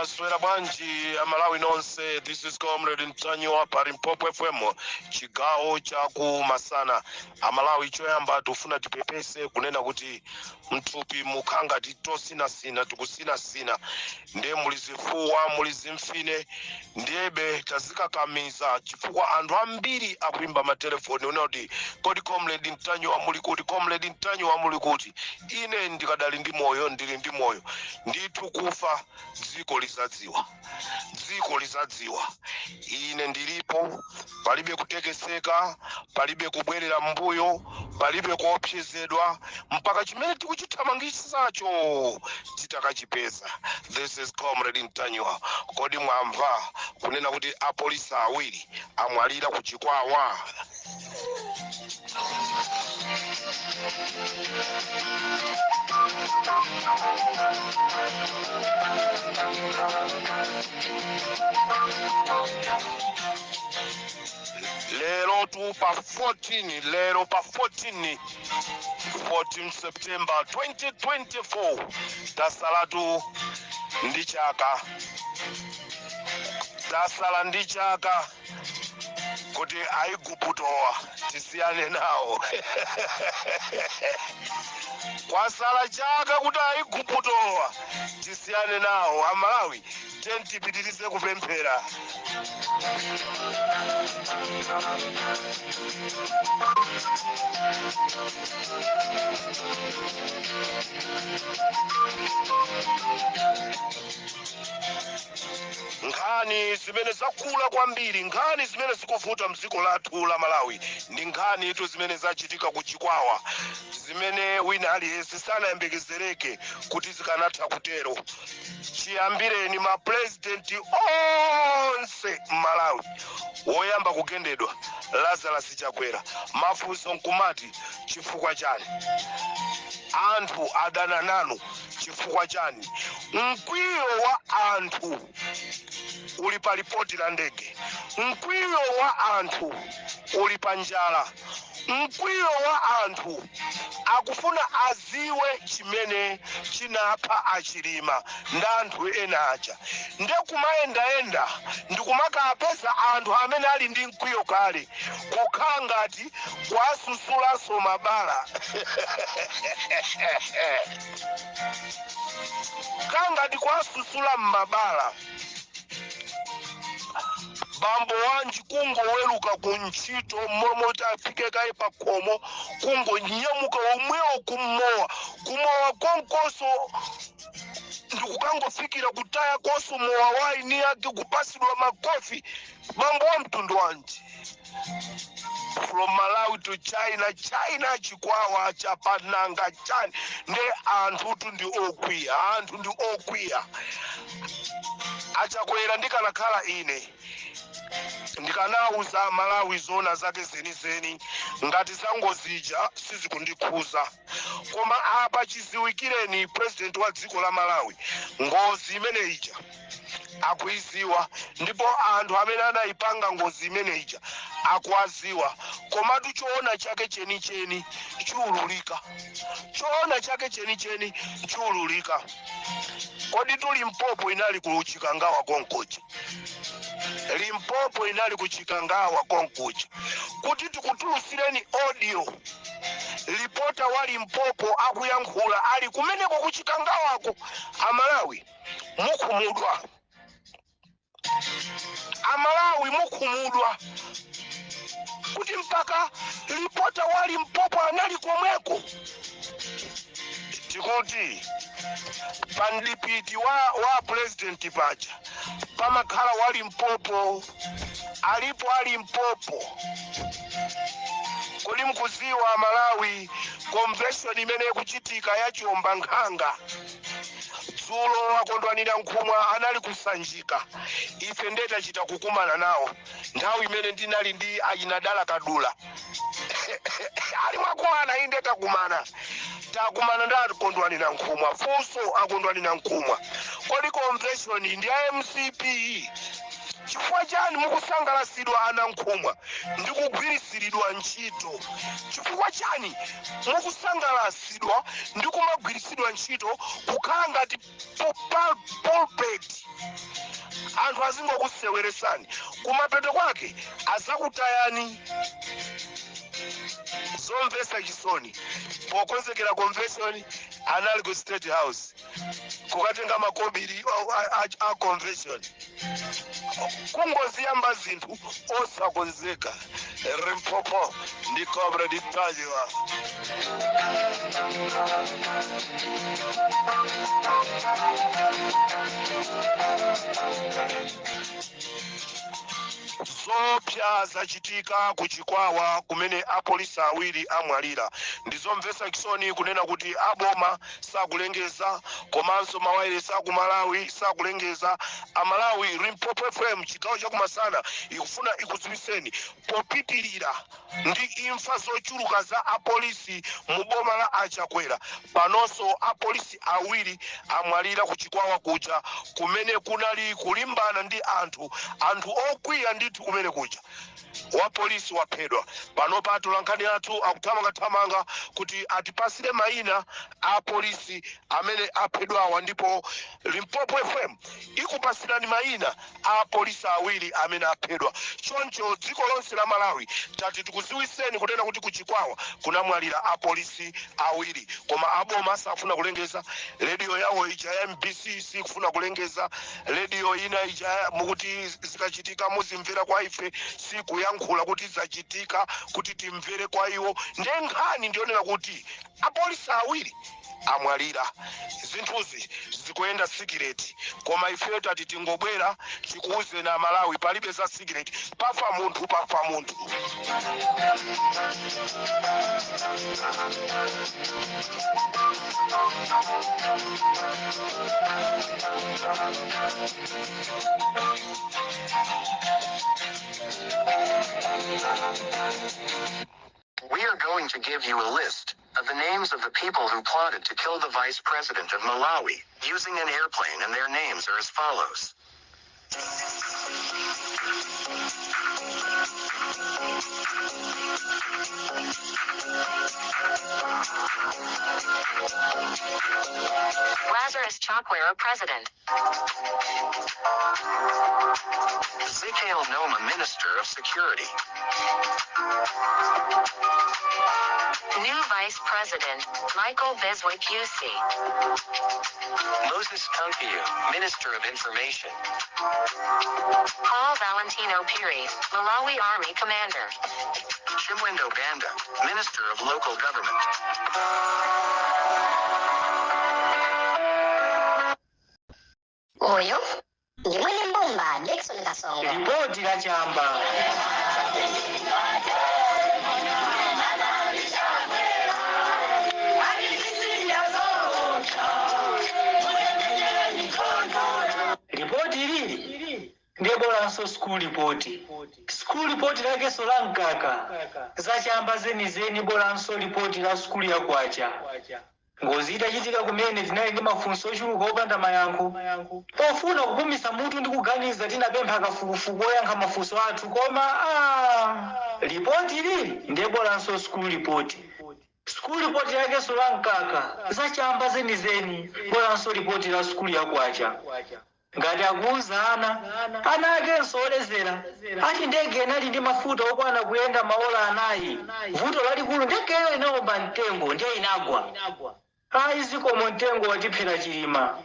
Mwaswera bwanji Amalawi nonse? This is Comrade Ntanyiwa pa Limpopo FM, chigawo cha kumasana. Amalawi, choyamba tikufuna tipepese kunena kuti mthupi mukhanga titosinasina, tikusinasina, ndiye muli zifuwa, muli zimfine, ndiyebe tazikakamiza chifukwa anthu ambiri akuimba matelefoni unena kuti, "Kodi Comrade Ntanyiwa muli kuti? Comrade Ntanyiwa muli kuti?" Ine ndikadali ndi moyo, ndili ndi moyo ndithu. Kufa dziko lizadziwa, dziko lizadziwa. Ine ndilipo, palibe kutekeseka, palibe kubwerera mbuyo, palibe kuopsezedwa mpaka chimene tikuchithamangisacho titakachipeza. This is Comrade Ntanyiwa. Kodi mwamva kunena kuti apolisi awiri amwalira ku Chikwawa? Lero tu pa 14, lero pa 14, 14 September 2024, tasalatu ndi chaka, tasala ndi chaka kuti Aiguputowa tisiyane nawo. Kwasala chaka kuti Aiguputowa tisiyane nawo. Amalawi, tiyeni tipitirize kupemphera. Nkhani zimene zakula kwambiri, nkhani zimene zikuvuta mdziko lathu la Malawi, ndi nkhani itu zimene zachitika ku Chikwawa, zimene wina aliyense sanayembekezereke kuti zikanatha kutero. Chiyambireni mapurezidenti onse m'Malawi, woyamba kugendedwa Lazarus Chakwera. Mafunso nkumati, chifukwa chani? Anthu adana nanu chifukwa chani? Mkwiyo wa anthu uli pa lipoti la ndege, mkwiyo wa anthu uli pa njala, mkwiyo wa anthu akufuna aziwe chimene chinapha Achilima ndi anthu ena aja. Nde kumayendayenda ndikumakapeza anthu amene ali ndi mkwiyo kale, kukhala ngati kwasusulanso mabala, kukhala ngati kwasusula m'mabala. Bambo wanji kungoweruka ku ntchito, momoti afike kaye pa khomo, kungonyamuka omwewo kumowa, kumowa konkoso ndikukangofikira kutaya koso mowa waini yake, kupasidwa makofi. Bambo wa mtundu wanji? From Malawi to China, China Chikwawa chapananga chani? Nde anthutu ndi okwiya, anthu ndi okwiya. Achakwera, ndikanakhala ine ndikanauza Malawi zona zake zenizeni. Ngati zangozija sizikundikhuza, koma apa chiziwikireni president wa dziko la Malawi, ngozi imene ija akuiziwa, ndipo anthu amene anayipanga ngozi imene ija akuwaziwa. Komatu choona chake chenicheni chiululika, choona chake chenicheni chiululika. Kodi tu Limpopo inali ku Chikangawa konkuja? Limpopo inali ku Chikangawa konkuja. Kuti tikutulutsireni audio, reporter wa Limpopo akuyankhula ali kumeneko ku Chikangawako, Amalawi mukhumudwa, Amalawi mukhumudwa kuti mpaka reporter wa Limpopo anali komweko. Tikuti pa mdipiti wa president paja pamakhala wa Limpopo, alipo a Limpopo. Kodi mkuziwa, Malawi, convention imene ikuchitika ya Chiomba Nkhanga? Dzulo Akondwani Nankhumwa anali kusanjika. Ife ndiye tachita kukumana nawo nthawi imene ndinali ndi Achinadala Kadula ali mwakumana. Inde, takumana, takumana ndi Akondwani Nankhumwa. Funso, Akondwani Nankhumwa, kodi convention ndi ya MCP? Chifukwa chani mukusangalasidwa anankhumwa ndi kugwirisiridwa ntchito? Chifukwa chani mukusangalasidwa ndi kumagwirisidwa ntchito kukhala ngati pulpit? Anthu azingokuseweresani, kumapeto kwake azakutayani. Zomvetsa chisoni, pokonzekera convention anali ku State House kukatenga makobiri a convention. Kungoziyamba zinthu osakonzeka. Limpopo ndi Comrade Ntanyiwa. Zoopsa zachitika ku Chikwawa kumene apolisi awiri amwalira. Ndizomvetsa chisoni kunena kuti aboma sakulengeza, komanso mawayilesi aku Malawi sakulengeza. Amalawi, Limpopo FM chigawo chakumasana ikufuna ikudziwitseni popitilira ndi imfa zochuluka za apolisi mu boma la achakwera. Panonso apolisi awiri amwalira ku Chikwawa kuja kumene kunali kulimbana ndi anthu okwiya ndithu. Kumene kuja wa polisi waphedwa. Panopa atolankhani athu akuthamangathamanga kuti atipasire mayina a polisi amene aphedwawa, ndipo Limpopo FM ikupasirani mayina a polisi awiri amene aphedwa. Choncho dziko lonse la Malawi tati tikuziwiseni kunena kuti kuchikwawa kunamwalira apolisi awiri, koma aboma safuna kulengeza. Rediyo yawo ija ya MBC sikufuna kulengeza. Rediyo ina ija mukuti zikachitika muzimvera kwa ife, sikuyankhula kuti zachitika kuti timvere kwa iwo. Ndiye nkhani ndionena kuti apolisi awiri amwalira. Zinthuzi zikuyenda secret, koma ife tati tingobwera tikuwuzeni Amalawi, palibe za secret. Pafa munthu, pafa munthu. We are going to give you a list of the names of the people who plotted to kill the vice president of Malawi using an airplane, and their names are as follows. Lazarus Chakwera, president. Zikael Noma, Minister of Security. New Vice President, Michael Biswick UC. Moses Kunkuyu, Minister of Information. Paul Valentino Piri, Malawi Army Commander. Chimwendo Banda, Minister of Local Government. Uyu ndi mwene mbumba Dickson Kasongo. Lipoti la chamba. Lipoti ilili ndiye bolanso school report. School report lakenso la mkaka, zachamba zenizeni, bolanso lipoti la sukulu ya kwacha. Ngozi itachitika kumene, tinali ndi mafunso ochuluka opanda mayankho. Pofuna kupumisa mutu ndi kuganiza, tinapempha kafukufuku oyankha mafunso athu, koma lipoti ilili ndiye bolanso school report. School report lakenso la mkaka, zachamba zenizeni, bolanso lipoti la sukulu ya kwacha. Ngati akuuza ana akenso olezera ati ndege inali ndi mafuta okwana kuyenda maola 4. Vuto lalikulu, ndegeyo inawomba mtengo ndiye inagwa. Ayi, zikomo, mtengo watiphera Chilima.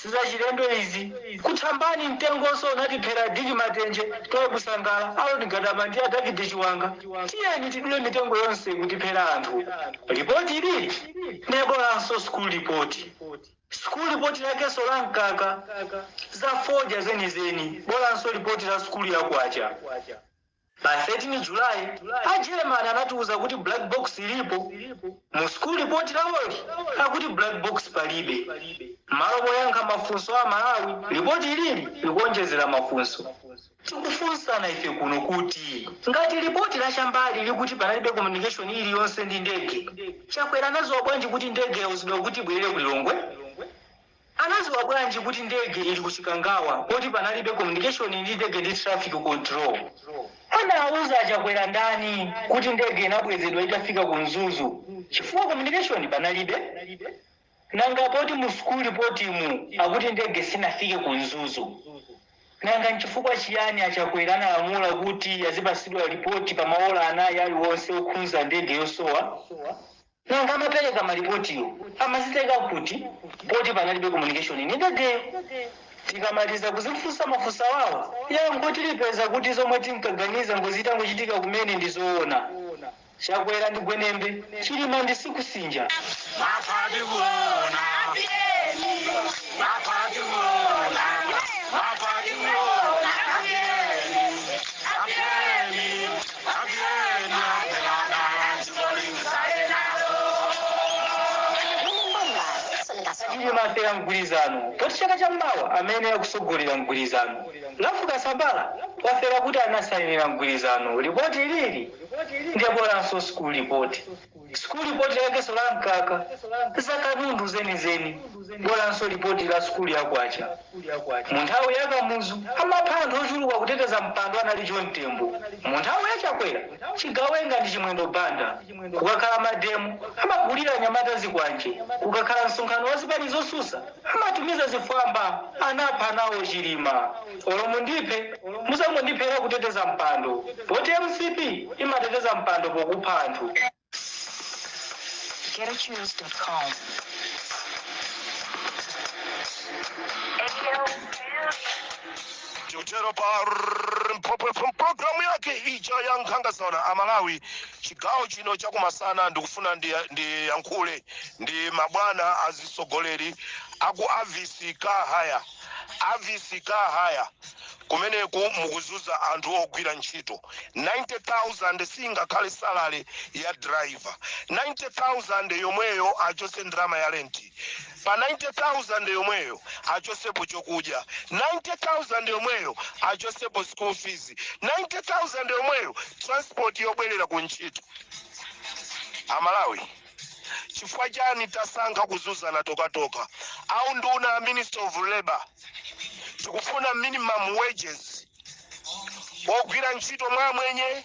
Sizachilendo izi. Kuthambani mtengonso unatiphera Diki Matenje, Toye Kusangala, Aloni Gadama ndi a David Chiwanga. Tiyeni tidule mitengo yonse kutiphera anthu. Lipoti ilili ndebolanso school report. School report lakenso la mkaka, zafodya zenizeni, bolanso lipoti la sukulu ya kwacha. Pa 13 Julayi a German anatiuza kuti black box ilipo. Mu school report lawoli akuti black box palibe. Malo poyankha mafunso a Malawi, lipoti ilili likuonjezera mafunso. Tikufunsana ife kuno kuti ngati lipoti la chambali likuti panalibe communication iliyonse ndi ndege, Chakwera nazo bwanji kuti ndege yauzidwa kuti ibwerere ku Lilongwe? Anaziwa bwanji kuti ndege ili kuchikangawa poti panalibe communication ndi ndege ndi traffic control? Anawuza Achakwera ndani kuti ndege inabwezedwa itafika ku Mzuzu, chifukwa communication panalibe? Nanga poti mu school report mu akuti ndege sinafike ku Mzuzu, nanga nchifukwa chiyani Achakwera analamula kuti azipasidwa ripoti pa maola 4 aliwonse okhudza ndege yosowa? Nanga amapereka maripotiyo amazitenga kuti poti panalibe communication ni ndegeyo? Tikamaliza kuzifunsa mafunso wawa, yankho tilipeza kuti zomwe tinkaganiza ngozi itangochitika kumene ndi zoona. Chakwera ndi gwenembe, Chilima ndi sikusinja. Mwini mbumba Dickson Kasongo. Chilima afera mgwirizano poti chaka chammawa amene akusogolera mgwirizano lafuka sabala wafera kuti anasainira mgwirizano. Ripoti ilili ndiye bolanso school report. School report lakenso la mkaka, zakatundu zenizeni, bolanso ripoti la skulu yakwacha. Mu nthawi ya Kamuzu amapha anthu ochuluka kuteteza mpando anali John Tembo. Mu nthawi ya Chakwera chigawenga ndi Chimwendo Banda. Kukakhala mademo amagulira anyamata zikwanje, kukakhala msonkhano wa zipani zosusa amatumiza zifwamba, anapha nawo Chilima. Olo mundiphe, musangondiphera kuteteza mpando, poti MCP imateteza mpando pokupha anthu. GetAtunes.com. Tikutero pa Limpopo FM, programu yake ija ya Nkhanga Zaona. Amalawi, chigawo chino chakumasana ndikufuna ndiyankhule ndi mabwana azisogoleri aku Avis Car Hire. Avis Car Hire kumeneku mukuzuza anthu ogwira ntchito. 90,000 singakhale salary ya driver. 90,000 yomweyo achose ndalama ya renti, pa 90,000 yomweyo achosepo chokudya, 90,000 yomweyo achosepo school fees, 90,000 yomweyo transport yobwerera ku ntchito. Amalawi, chifukwa chani tasankha kuzuzana tokatoka? Au nduna, Minister of Labor, tikufuna minimum wages. Ogwira ntchito mwamwenye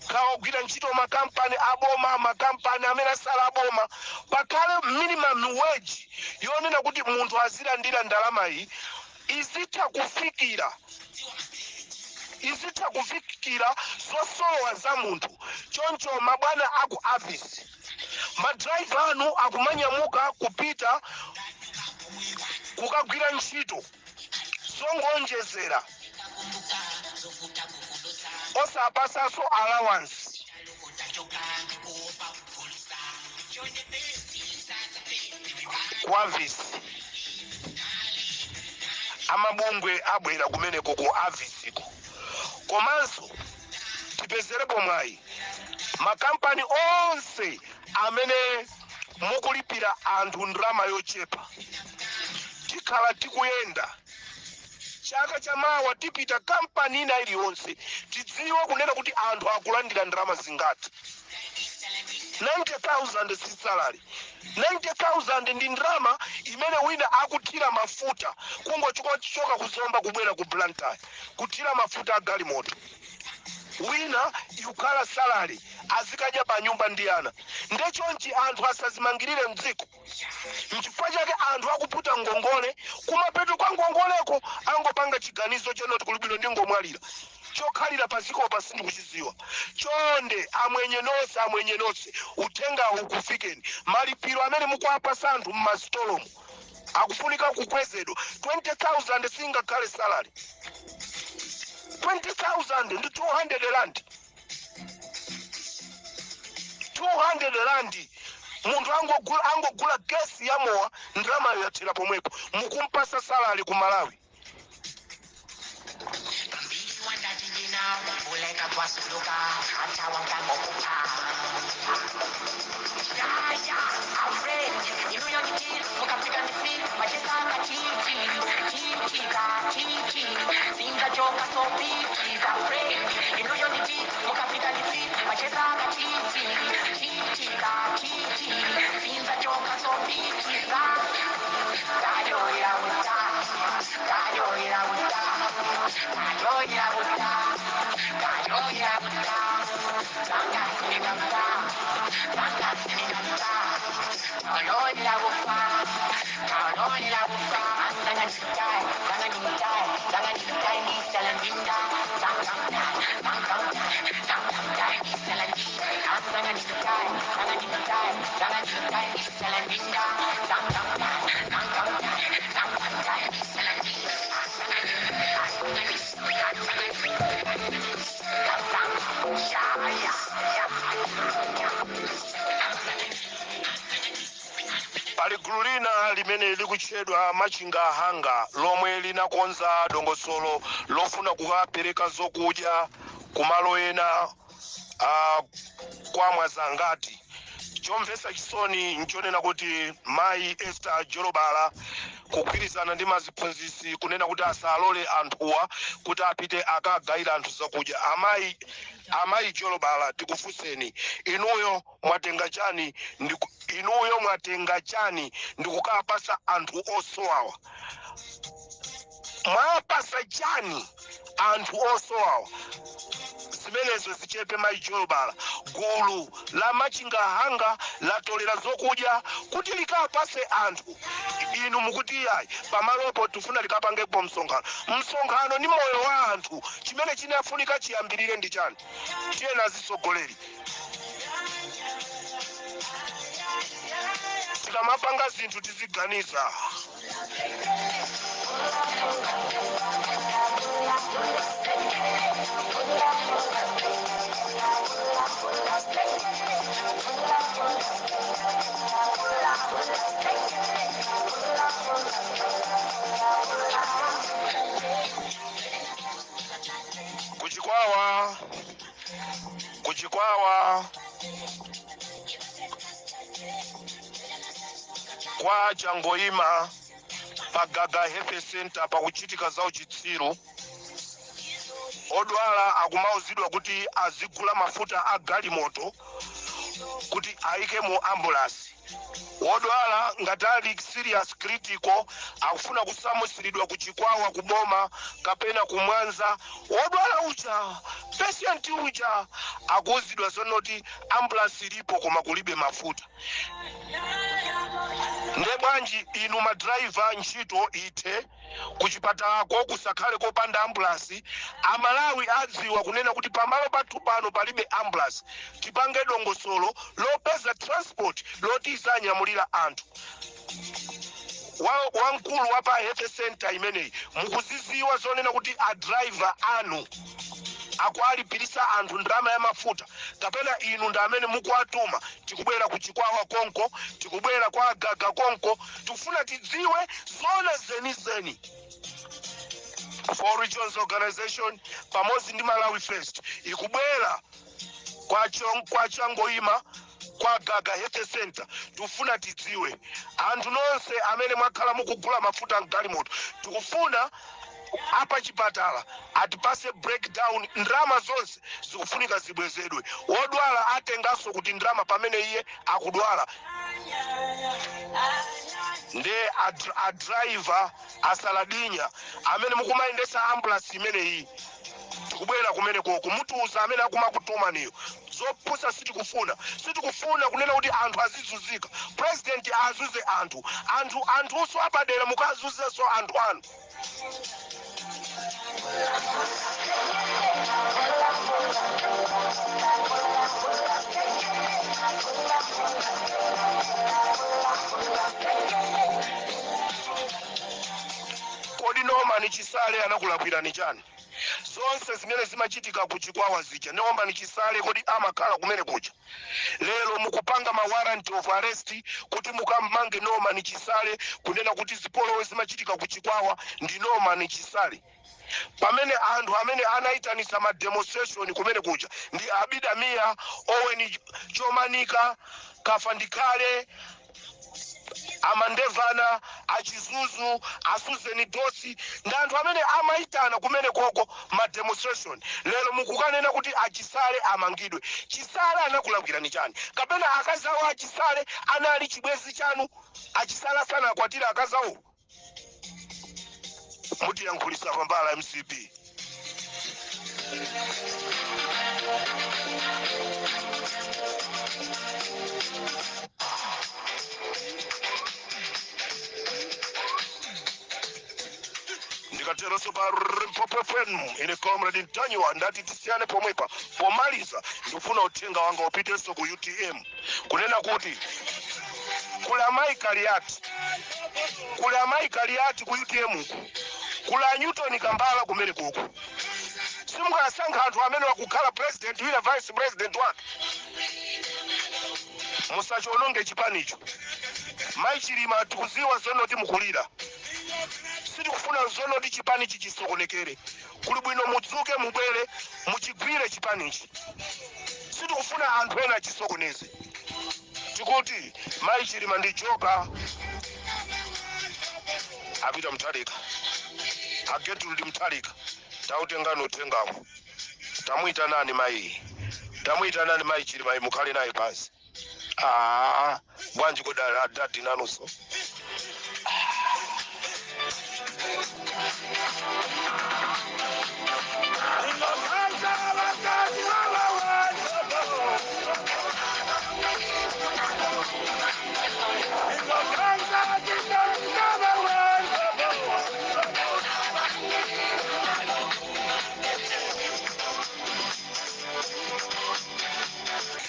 kha ogwira ntchito makampani aboma, makampani amene asala aboma, pakhale minimum wage yonena kuti munthu azilandira ndalama iyi izitha kufikira zosowa za munthu. Choncho mabwana aku Avis, madraiva anu akumanyamuka kupita kukagwira ntchito zongonjezera, osapasaso allowance. Ku Avis amabungwe abwera kumeneko ku Avisiko. Komanso tipezerepo mwayi, makampani onse amene mukulipira anthu ndalama yochepa, tikhala tikuyenda chaka chamawa, tipita kampani ina iliyonse tidziwe kunena kuti anthu akulandira ndalama zingati. 90,000 si salary. 90,000 ndi ndalama imene wina akuthira mafuta kungochoka kuzomba kubwera ku Blantyre, kuthira mafuta a galimoto. Wina ikukhala salary azikadya pa nyumba ndi ana. Ndechonchi anthu asazimangirire mdziko. Nchifukwa chake anthu akuputa ngongole, kumapeto kwa ngongoleko angopanga chiganizo chenoti kulibwino ndingomwalira, chokhalira paziko sindikuchiziwa. Chonde amwenye nonse, amwenye nonse, uthenga ukufikeni. Malipiro amene mukuapasa anthu mmasitolomo akufunika kukwezedwa. 20,000 singakhale salary. 20,000 ndi 200 rand, 200 rand munthu angogula gesi ya mowa, ndalamayo yathera pomwepo. Mukumpasa salary ku Malawi. Pali gulu lina limene likutchedwa Machinga Hanga, lomwe linakonza dongosolo lofuna kukapereka zokudya kumalo ena kwa Mwazangati. Chomvetsa chisoni nchonena kuti mayi Esther Jolobala kugwirizana ndi maziphunzitsi kunena kuti asalole anthuwa kuti apite akagayira anthu zakudya. Amayi Jolobala, tikufunseni, inuyo mwatenga chani inuyo mwatenga chani ndikukapasa anthu osowawa? Mwapasa chani anthu osowawa? Zimenezo zichepe. Mayi Jolobala, gulu la Machinga Hanga latolera zokudya kuti likapase anthu, inu mukuti iyayi, pamalopo tifuna likapangepo msonkhano. Msonkhano ni moyo wa anthu, chimene chinafunika chiyambirire ndi chani? Tiyena azitsogoleri, tikamapanga zinthu tiziganiza. Kuchikwawa, kuchikwawa kwa Changoima pa Gaga Health Center pakuchitika za uchitsiru. Odwala akumauzidwa kuti azigula mafuta a galimoto kuti ayike mu ambulance. Wodwala ngati ali serious, critical, akufuna kusamusiridwa kuchikwawa kuboma kapena kumwanza, wodwala uja, patient uja, akuuzidwa zonoti ambulance ilipo koma kulibe mafuta. Nde bwanji inu madraiva ntchito ithe, kuchipatalako kusakhale kopanda ambulance? Amalawi adziwa kunena kuti pamalo pathu pano palibe ambulance, tipange dongosolo lopeza transport loti izanyamulira anthu. Wamkulu wa pa health center imeneyi, mukuziziwa zonena kuti adriver anu akualipirisa anthu ndalama ya mafuta, kapena inu ndi amene mukuwatuma? Tikubwera kuchikwawa konko, tikubwera kwa Gaga konko, tikufuna tidziwe zona zenizeni. Four Regions Organization pamodzi ndi Malawi First ikubwera kwa Changoima kwa Gaga Health Center. Tikufuna tidziwe anthu nonse amene mwakhala mukugula mafuta mgalimoto. Tikufuna apa chipatala atipase breakdown, ndalama zonse zikufunika zibwezedwe. Wodwala atenganso kuti ndalama pamene iye akudwala? Nde adriver asaladinya amene mukumayendesa ambulance imeneyi, tikubwera kumene koko, mutiuza amene akumakutumaniyo. Zopusa sitikufuna, sitikufuna kunena kuti anthu azizunzika. President azuze anthu, anthu anthunso apadera mukazuzenso anthu anu. Kodi Norman Chisale anakulakwirani chani? Zonse zimene zimachitika kuchikwawa zija, Norman Chisale kodi amakhala kumene kuja? Lero mukupanga ma warrant of arrest kuti mukammange Norman Chisale, kunena kuti zipolowe zimachitika kuchikwawa ndi Norman Chisale, pamene anthu amene anayitanisa ma demonstration kumene kuja ndi Abida Mia, Owen Chomanika, Kafandikale, Amandevana, Achizuzu, Asuzeni Dosi, ndi anthu amene amayitana kumene koko ma demonstration. Lero mukukanena kuti achisale amangidwe. Chisale anakulakwirani chani? Kapena akazi awo achisale anali chibwezi chanu? Achisale asanakwatire akazi awo? Mutiyankhulisa pambala MCP. Ndikateronso pa Limpopo FM, ine Comrade Ntanyiwa ndati tisiyane pomwepa. Pomaliza, ndikufuna uthenga wanga upitenso ku UTM, kunena kuti kuli amayi Kaliati, kuli amayi Kaliati ku UTM uku, kuli a Newton Kambala kumene kuku. Simungasankha anthu amene wakukhala president, wina vice president wake. Musachiononge chipanicho. Mayi Chilima, tikuziwa zonoti mukulira. Sitikufuna zonoti chipanichi chisokonekere. Kuli bwino mudzuke, mubwere muchigwire chipanichi. Sitikufuna anthu ena achisokoneze. Tikuti mayi Chilima ndi joka. Apita Mutharika, a Gertrude Mutharika, tautengani uthengawo. Tamuitanani mayi, tamuitanani mayi Chilima, mukhale naye pansi. Ah, bwanji kodala adadi nanunso?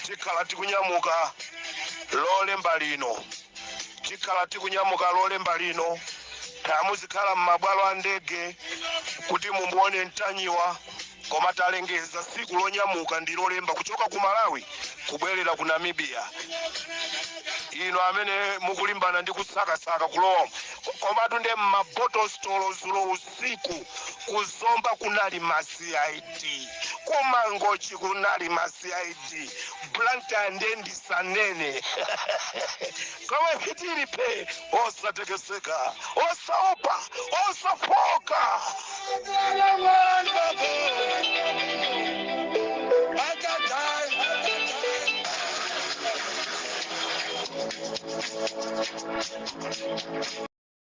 Tikhala tikunyamuka Lolemba lino, tikhala tikunyamuka Lolemba lino. Tamuzikhala m'mabwalo a ndege kuti mumuone Ntanyiwa. Koma talengeza tsiku lonyamuka ndi Lolemba, kuchoka ku Malawi kubwerera ku Namibia. Ino amene mukulimbana ndi kusakasaka kulowa, komatu nde mmabottle store zulo usiku kuzomba kunali ma CID, kumangochi kunali ma CID, Blantyre nde ndisanene. Koma pitiripe osatekeseka, osaopa, osafoka.